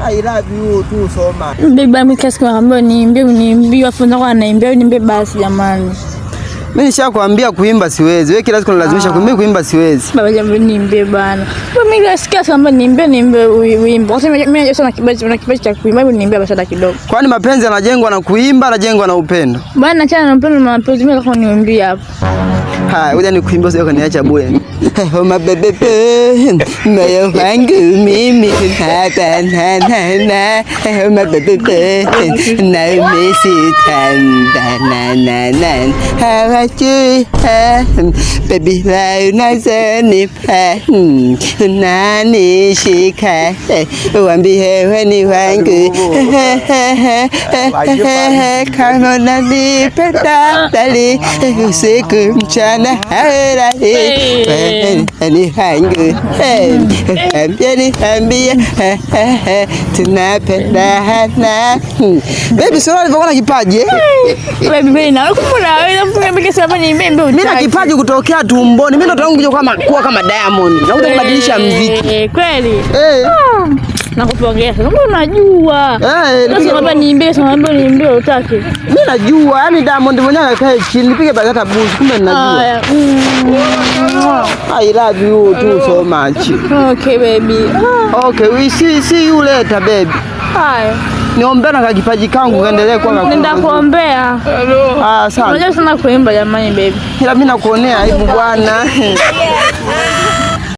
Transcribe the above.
I love you too so much. Baby, mimi kiasi kwa niimbie, uniimbie, afu ndako anaimbia, niimbie basi jamani. Mimi nishakwambia kuimba siwezi. Wewe kila siku unalazimisha kuimba, kuimba siwezi. Baba jamani, niimbie bana. Mimi nasikia kama niimbie, niimbie wimbo. Kwa sababu mimi najua sana kipaji, na kipaji cha kuimba, hebu niimbie basi hata kidogo. Kwani mapenzi yanajengwa na kuimba, yanajengwa na upendo? Bana, achana na upendo na mapenzi, mimi nataka niimbie hapa. Haya, ngoja nikuimbie usije ukaniacha bure. Oh my baby, moyo wangu mimi hapa na na na. Oh my baby, na misi tanda na na na. Hawajui baby unazonipa unanishika, uambie wewe ni wangu kama unanipenda dali usiku mchana haulali, wewe ni wangu, ambie niambie tunapendana. Baby, sio alivyokuwa na kipaji eh? Baby, mimi na kumbe naweza kumbe sema niimbie Mimi na kipaji kutokea tumboni. Mimi ndo tangu kuja kama kuwa kama Diamond. Nakuja kubadilisha muziki. Eh, kweli. Eh. Nakupongeza. Kumbe unajua. Eh, Sasa naomba niimbie, sasa naomba niimbie utaki. Mimi najua, yani Diamond mwenyewe akae chini, nipige basi hata busu, kumbe ninajua. Haya. I love you too so much. Okay baby. Ah, Okay, we see you later baby. haya. Niombe na kakipaji kangu kaendelee kuwa kakubwa. Nenda kuombea. Ah, asante. Unajua sana kuimba jamani baby. Ila mimi nakuonea aibu bwana.